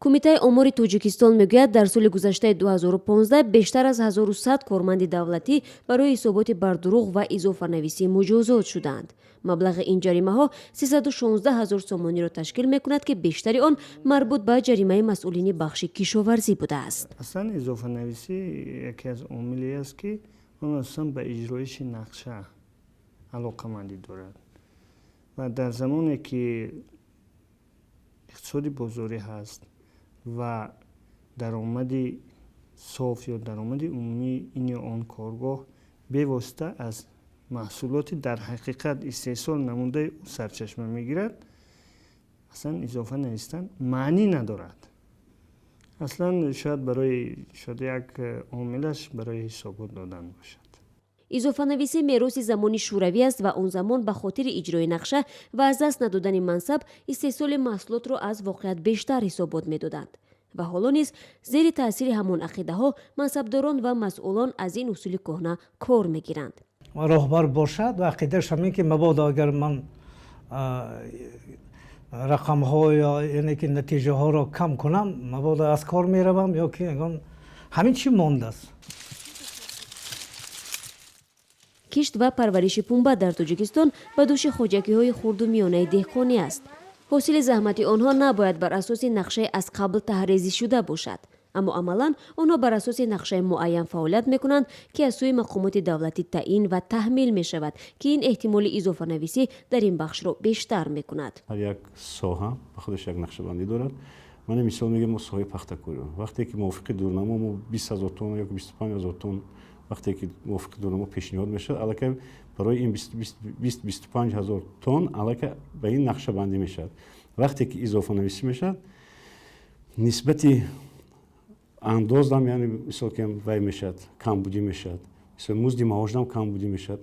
Кумитаи омори Тоҷикистон мегӯяд, дар соли гузаштаи 2015 бештар аз 1100 корманди давлатӣ барои ҳисоботи бардурӯғ ва изофанависӣ муҷозот шуданд. Маблағи ин ҷаримаҳо 316 ҳазор сомониро ташкил мекунад, ки бештари он марбут ба ҷаримаи масъулини бахши кишоварзӣ будааст. Аслан изофанависӣ яке аз омиле аст, ки он асосан ба иҷроиши нақша алоқамандӣ дорад ва дар замоне ки иқтисоди бозорӣ ҳаст ва даромади соф ё даромади умумии ин ё он коргоҳ бевосита аз маҳсулоти дар ҳақиқат истеҳсол намудаи ӯ сарчашма мегирад, аслан изофа навистан маънӣ надорад. Аслан шояд барои шояд як омилаш барои ҳисобот додан бошад. Изофанависӣ мероси замони шӯравӣ аст ва он замон ба хотири иҷрои нақша ва аз даст надодани мансаб истеҳсоли маҳсулотро аз воқеият бештар ҳисобот медоданд. Ва ҳоло низ зери таъсири ҳамон ақидаҳо мансабдорон ва масъулон аз ин усули кӯҳна кор мегиранд. Роҳбар бошад ва ақидааш ҳамин, ки мабодо агар ман рақамҳо ё яъне ки натиҷаҳоро кам кунам, мабодо аз кор меравам ё ки ягон ҳамин чӣ мондааст. Кишт ва парвариши пунба дар Тоҷикистон ба дӯши хоҷагиҳои хурду миёнаи деҳқонӣ аст. Ҳосили заҳмати онҳо набояд бар асоси нақшаи аз қабл таҳрезишуда бошад, аммо амалан онҳо бар асоси нақшаи муайян фаъолият мекунанд, ки аз сӯи мақомоти давлатӣ таъин ва таҳмил мешавад, ки ин эҳтимоли изофанависӣ дар ин бахшро бештар мекунад. Ҳар як соҳа ба худаш як нақшабандӣ дорад. Ман мисол мегӯям, мо соҳаи пахтакорӣ, вақте ки мувофиқи дурнамо мо 20 000 тонна ё 25 000 тонн, вақте ки мувофиқи дурнамо пешниҳод мешавад, аллакай барои ин 20-25 ҳазор тонн аллакай ба ин нақшабандӣ мешавад. Вақте ки изофанависӣ мешавад, нисбати андоздам, яъне мисол ки вай мешавад, камбудӣ мешавад, мисол музди маошдам камбудӣ мешавад.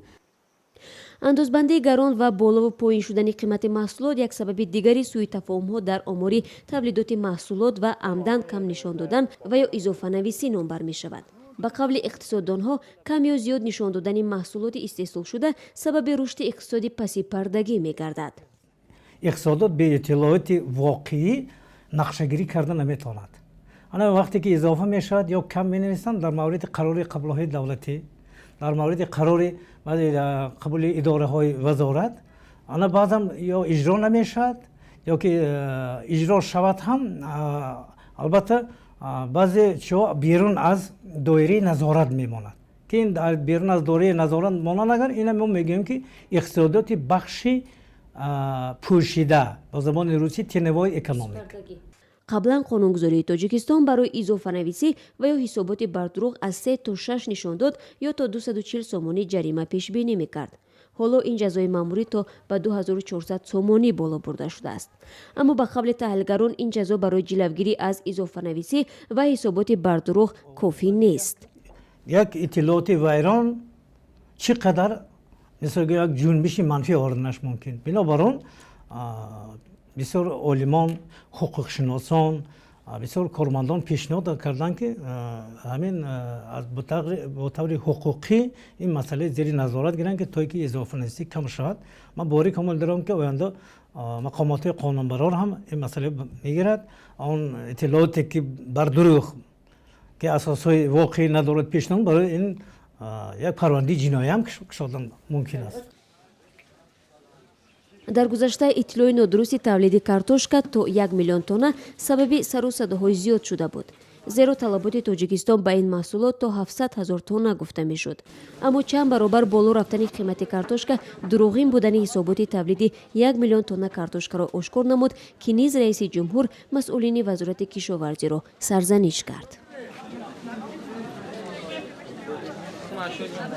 Андозбандии гарон ва болову поин шудани қимати маҳсулот як сабаби дигари сӯитафоҳумҳо дар омори тавлидоти маҳсулот ва амдан кам нишон додан ва ё изофанависӣ номбар мешавад. Ба қавли иқтисоддонҳо, кам ё зиёд нишон додани маҳсулоти истеҳсолшуда сабаби рушди иқтисоди пасипардагӣ мегардад. Иқтисодот бе иттилооти воқеӣ нақшагирӣ карда наметавонад. Ана вақте ки изофа мешавад ё кам менависанд, дар мавриди қарори қабулҳои давлатӣ, дар мавриди қарори баъзе қабули идораҳои вазорат, ана баъзан ё иҷро намешавад, ё ки иҷро шавад ҳам, албатта, баъзе чиҳо берун аз доираи назорат мемонад, ки ин берун аз доираи назорат монанд агар, ина мо мегӯем, ки иқтисодиёти бахши пӯшида, ба забони русӣ теневой экономика. Қаблан қонунгузории Тоҷикистон барои изофанависӣ ва ё ҳисоботи бардурӯғ аз се то шаш нишондод ё то 240 сомонӣ ҷарима пешбинӣ мекард. Ҳоло ин ҷазои маъмурӣ то ба 2400 сомонӣ боло бурда шудааст, аммо ба қавли таҳлилгарон, ин ҷазо барои ҷилавгирӣ аз изофанависӣ ва ҳисоботи бардурӯғ кофӣ нест. Як иттилооти вайрон чӣ қадар, мисол, як ҷунбиши манфӣ оварданаш мумкин. Бинобар он бисёр олимон, ҳуқуқшиносон, бисёр кормандон пешниҳод карданд, ки ҳамин бо таври ҳуқуқӣ ин масъалаи зери назорат гиранд, ки то ки изофанависӣ кам шавад. Ман боварӣ комил дорам, ки оянда мақомоти қонунбарор ҳам ин масъала мегирад. Он иттилооте ки бар дурӯғ, ки асосҳои воқеӣ надорад, пешниҳод, барои ин як парвандаи ҷиноӣ ҳам кушодан мумкин аст. Дар гузашта иттилои нодурусти тавлиди картошка то 1 миллион тонна сабаби сару садоҳои зиёд шуда буд, зеро талаботи Тоҷикистон ба ин маҳсулот то 700 ҳазор тонна гуфта мешуд. Аммо чанд баробар боло рафтани қимати картошка дурӯғин будани ҳисоботи тавлиди 1 миллион тонна картошкаро ошкор намуд, ки низ раиси ҷумҳур масъулини Вазорати кишоварзиро сарзаниш кард.